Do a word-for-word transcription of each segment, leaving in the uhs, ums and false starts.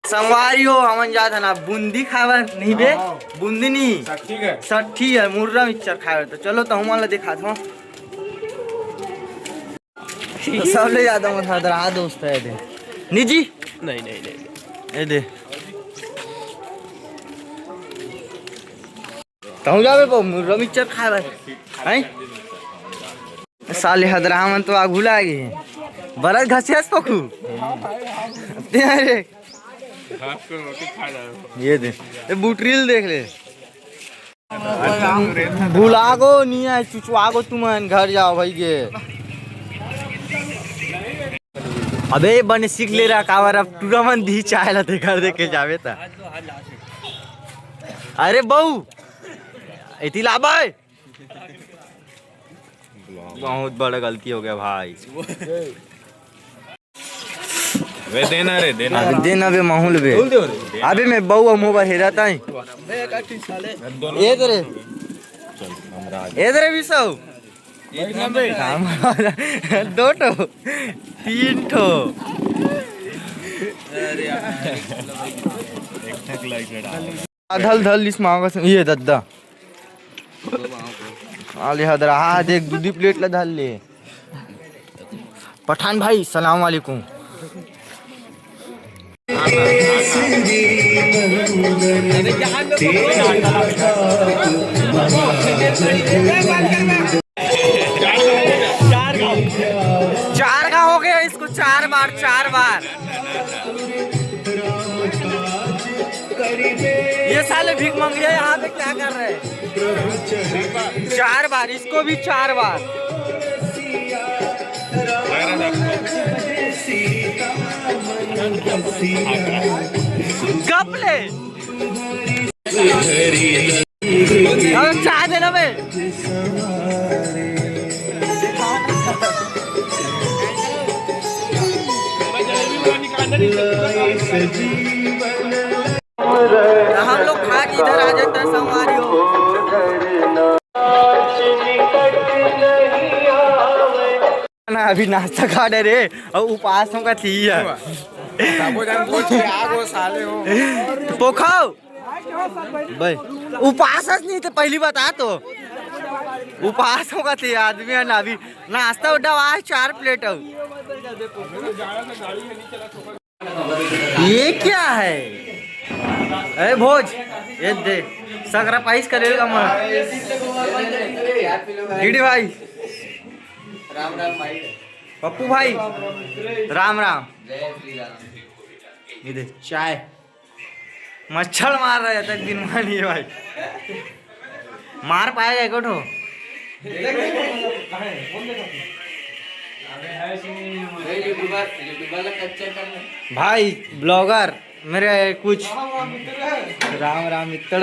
संगवारी हो, हमन जात हन ना बूंदी खाए बर, नहीं बे? हाँ। बूंदी नहीं। सट्ठी है। सट्ठी है, मुर्रा मिक्सचर खाए बर। तो चलो, तो हमन ला दिखात हो। तो सबले ज्यादा मोर हदरा दोस्त है दे। निजी? नहीं, नहीं, नहीं। ए दे। तहूँ जाबे बो, मुर्रा मिक्सचर खाए बर। हैं? साले हदरा मन तो आगू लागे। बरत घसियास पखू। ते रे। ये दे। ए बुटरील देख ले। भुलागो नहीं है, चुचवागो तुमन, घर जाओ भाई गे। अबे बने सीख ले रहा काबर, अब टूरा मन दी चाय ला ते घर देके जावे ता। अरे बहू, एती ला बे। बहुत बड़ा गलती हो गया भाई। वे देना रे, देना। अबे देना बे माहौल बे। अबे मैं बहू मोबाइल हेरा ताई। ये तेरे। ये तेरे भी सौ। दो ठो, तीन ठो। धल धल इस मांगस ये दद्दा। आले हदरा, हाँ, देख, दूधी प्लेट ला धर ले। पठान भाई, सलाम वालेकुम। चार का हो गया इसको, चार बार, चार बार। ये साले भीख मंगिया यहाँ पे क्या कर रहे हैं? चार बार, इसको भी चार बार। गप ले। अरे चाय देना बे। हम लोग खा के इधर आ जाता है, संगवारी हो। ना, अभी नाश्ता खा डरे और उपास होगा थी है। सबो जन पहुंच के आ गो साले हो। तो पोखाओ। भाई, उपास नहीं तो पहली बता तो। उपास होगा थे आदमी है ना, अभी नाश्ता उड्डा हुआ है, चार प्लेट है। ये क्या है? अरे भोज, ये दे, sacrifice करेगा मैं। डीडी भाई, राम राम भाई। पप्पू भाई, राम राम। जय श्री राम। ये दे, चाय। मच्छर मार रहे तक दिन मानिए भाई। मार पाएगा एको ठो। YouTuber, YouTuber ला capture करना। भाई blogger मेरे कुछ। राम राम मित्र।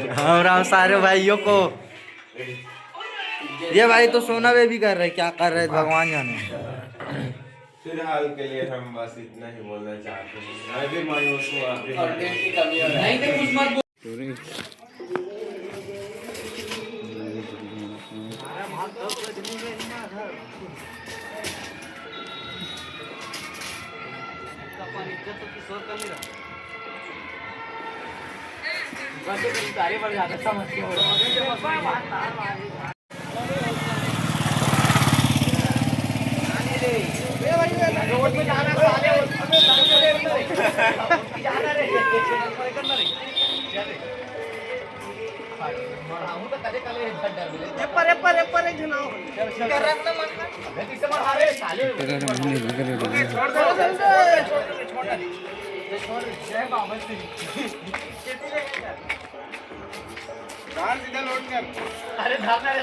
राम राम सारे भाइयों को। ये भाई तो सोना बेबी कर रहे, क्या कर रहे भगवान जाने। फिलहाल के लिए हम बस इतना ही बोलना चाहते हैं। मैं भी मायूस हूँ, आप भी मायूस हैं। एपर, एपर, एपर एक झन आओ। छोड़ दे, छोड़ दे, छोड़ दे, छोड़ दे। कान सीधा लोड कर। अरे धरना रे।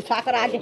साकर आगे।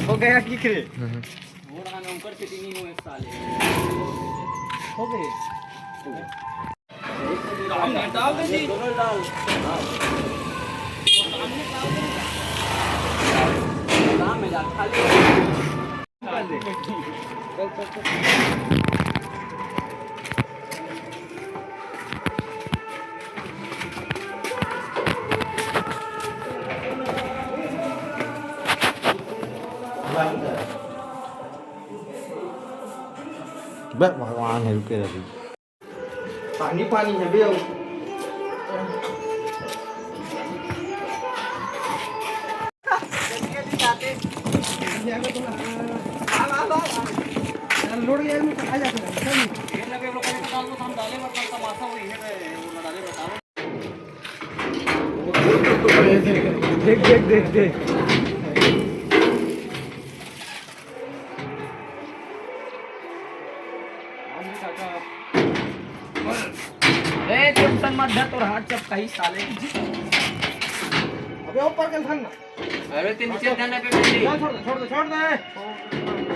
हो गया कि रे? हो गए। डाल दे जी। डाल में जा, खाली। बे भगवान है, रुके रही। पानी पानी है बे। लोड ये में कहा जाता है। देख, देख, देख, देख। ए, टेंशन मत धर, तोर हाथ चपकाही साले। अबे ऊपर के धर ना। अरे, तीन नीचे धरने पे बैठी। ना, छोड़ दे, छोड़ दे, छोड़ दे।